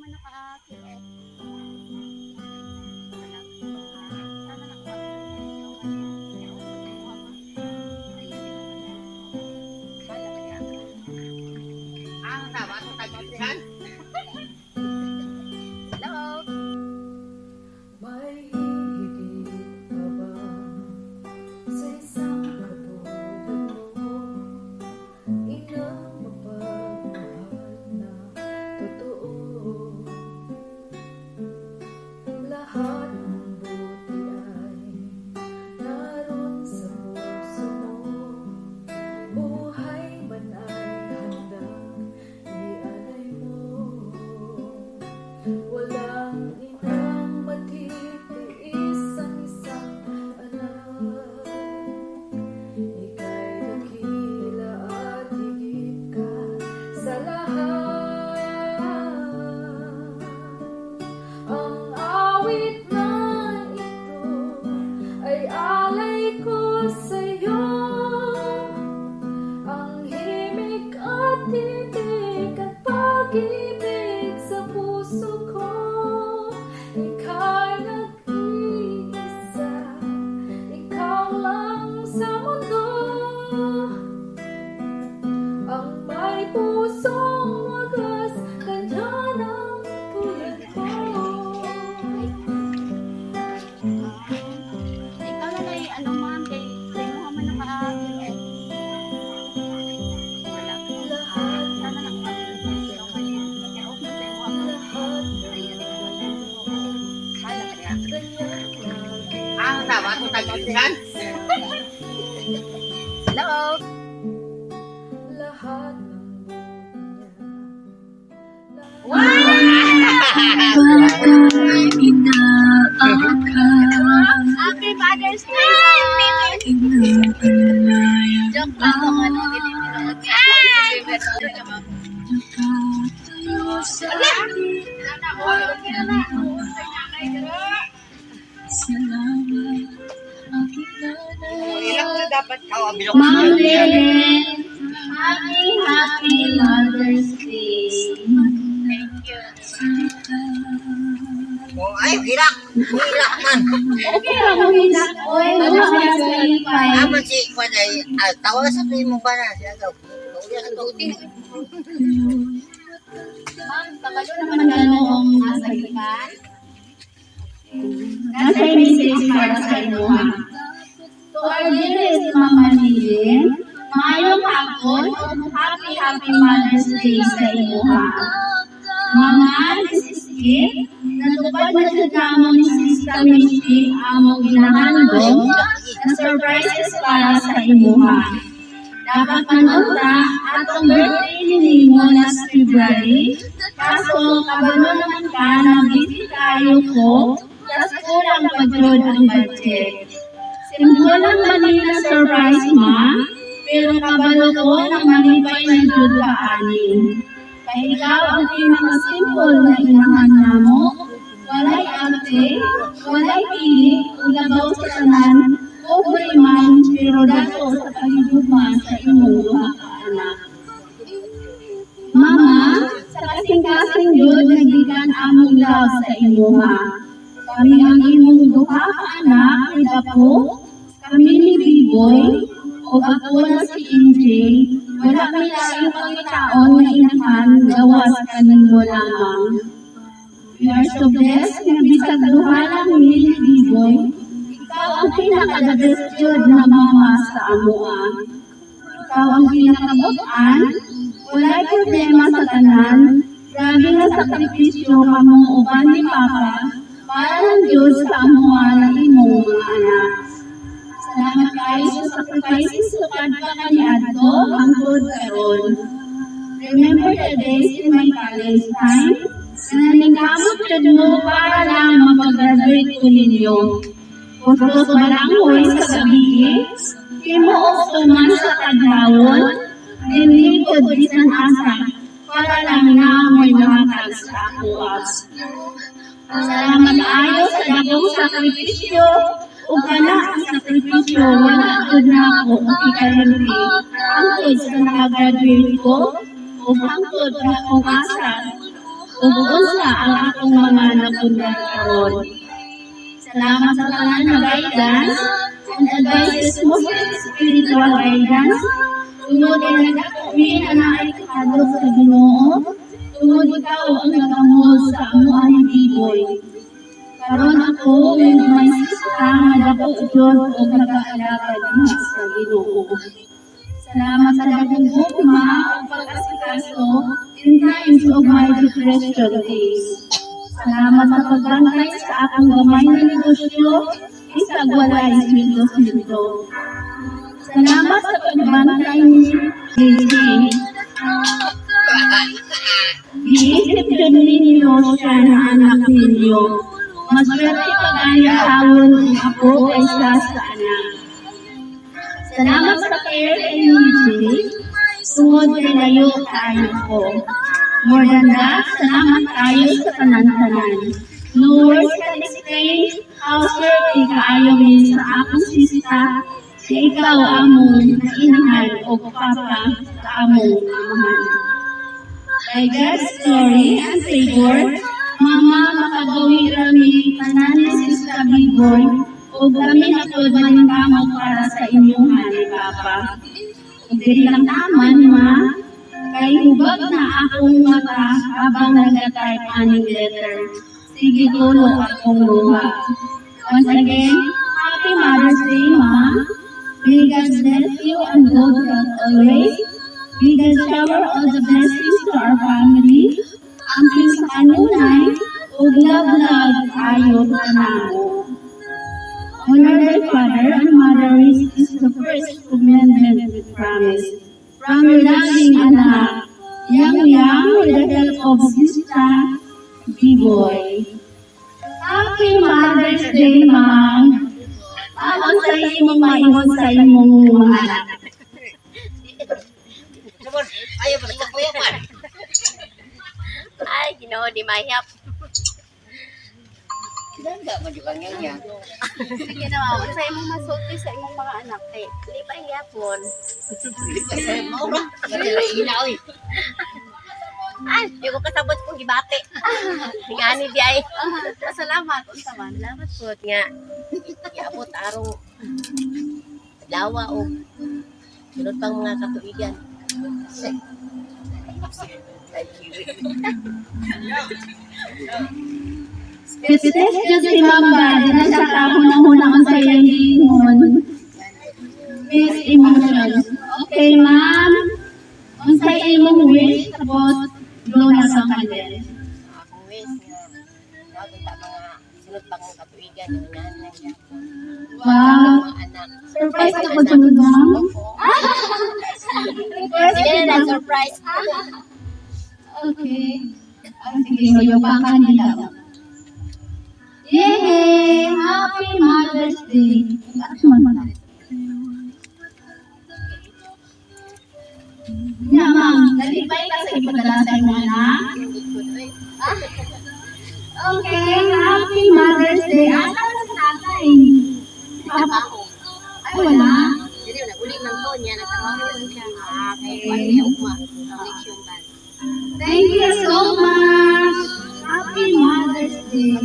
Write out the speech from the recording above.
Man naka-fill off. Sana naka. Ah, tama ito tag-ulihan. Hello. May higit pa ba sa isang katulad mo? Inang mapagmahal na totoo. Lahat ng buti ay naroon sa puso mo. Buhay man ay handang ialay mo. Walang inang matitiis ang isang anak. Ika'y dakila at higit ka sa lahat. Ang awit na ito ay alay ko sa'yo. Ang himig at titik at pag-ibig sa puso ko. Ika'y nag-iisa, ikaw lang sa mundo ang may pusong wagas, ganyan ang tulad ko. Ikaw na lang, ano, ma'am, kay kay mo man naka-fill off. Lahat Sana naka-fill off. Lahat ganyan lagi. Ah, tama ito tag-ulihan. Hello. Lahat ng buti niya. Happy Mother's Day, ma'am! Joke lang kung ano, dili tinuod. Ay! Ala! Ilang na dapat ka bilok. Ma'am Lelen, happy, happy Mother's Day. Thank you. Oh, ay, hilak. Hilak man. Okay ra mo hilak, oy, wala ka sa lipay. Aman si Kwan ay, tawa sa tuwing mo ba na siya daw. Kauya sa tuwing. Ma'am, kabalo naman ganoong nasa gikan. Nasa message para sa imuha. To our dearest Mama Lilin, maayong hapon ug happy, happy Mother's Day sa imuha. Mama, this is it. Natupad na jud namo ni Sista Michi among ginahandom na surprises para sa imuha. Dapat man unta atong birthday ni nimo last February. Kaso kabalo naman ka na busy kayo ko, tas kulang pa jud ang budget. Simple lang man ni na surprise, ma, pero kabalo ko na malipay na jud ka ani. Kay ikaw ang pinaka-simple na inahan namo, walay arte, walay pili, ug labaw sa tanan, pobre man, pero dako sa pagigugma sa imong duha ka anak. Mama, sa kasing-kasing jud nagikan among love sa imuha. Kami ang imong duha ka anak ni Dapo, kami ni Biboy, ug ako na si MJ, wala may laing pangitaon nga inahan gawas kanimo lamang. We are so blessed nga bisag duha lang mi ni Biboy, ikaw ang pinaka-the best jud na mama sa amoa. Ikaw ang pinakabutan, walay problema sa tanan, grabe nga sakripisyo kamong uban ni Papa para lang jud sa amoa na imong mga anak. Salamat kaayo sa sacrifices sukad pa kaniadto hangtod karon. Remember the days in my college time na naningkamot jud mo para lang mapag-graduate ko ninyo. Kustos balanghoy sa gabii, timuok tuman sa kadlawon, dinlipod bisan asa, para lang naa mo'y mahatag sa akoa. Salamat kaayo sa dakong sakripisyo ug kana ang sakripisyo wala jud nako ikalimti hangtod sa nakagraduate ko ug hangtod sa akong asa. Ug unsa ang akong mga napundar karon. Salamat sa tanan na guidance and advices, mostly spiritual guidance. Tungod kay nagdako mi na naay kahadlok sa Ginoo, tungod ikaw ang nagamold sa amoa ni Biboy. Karon ako with my sister nga dako jud og nag-aalagad diha sa Ginoo. Salamat sa dakong gugma ug pag-asikaso in times of my depression days. Salamat sa pagbantay sa akong gamay na negosyo, bisag walay sweldo-sweldo. Salamat sa pagbantay ni JJ. Giisip jud ninyo siya na anak ninyo. Maswerte pag-aya hawon ang apo kaysa sa anak. Salamat sa care kay DJ. Tungod kay layo kaayo ko. More than that, salamat kaayo sa tanan-tanan. No words can explain how swerte kaayo mi sa akong sista si ikaw among nainahan o papa sa among amahan. By God's glory and favor, Mama, makagawi rami tanan ni Sista Biboy ug kami na pod maningkamot para sa inyong ni Papa. Ug dili lang taman, Ma, kay hubag na akong mata habang nag-type aning letter. Sige tulo akong luha. Once again, Happy Mother's Day, Ma. May God bless you and good health always. May God shower all the blessings to our family. Amping sa kanunay, ug love love kaayo kanamo. Honor thy father and mother, which is the first commandment with promise. From your loving anak, Yang Yang, with the help of Sister B-Boy. Happy Mother's Day, Ma'am. Ano sa imong maingon sa imong mga anak? Sabon, ayaw ba sa kuyapan? Ay, Ginoo, di mahiyap. Danda man jud kang yang yang. Sige na, ma'am. Sa imong masulti sa imong mga anak kay lipay yapon. Di pa sa maura. Madala ina oy. Ay, di ko kasabot kung gibati. Ngani di ay. Salamat unsa man. Salamat po nga. Iabot arong dawa o sunod pang mga katuigan. Speechless jud si Ma'am ba? Di na siya kahuna-huna sa iyang giingon. Miss Emotions. Okay, ma'am. Unsay imong wish, tapos blow na sa candle. Akong wish nga nawag ta mga sunod pang mga katuigan nga lang yapon. Wow. Mga anak. Surprise ka ba sunod, ma'am? Surprise Sige ka na, ba? surprise. Okay. Ah, sige, yung pa kanila. Yay! Happy Mother's Day! Nya, ma'am, nalipay ka sa ipadala sa imong anak? Okay, Happy Mother's Day. Asa na sa tatay? Trabaho. Ay, wala. Dili na uli man to niya nagtrabaho man siya. Ah, kay kuan niya ugma. Connection ba. Thank you so much. Happy Mother's Day.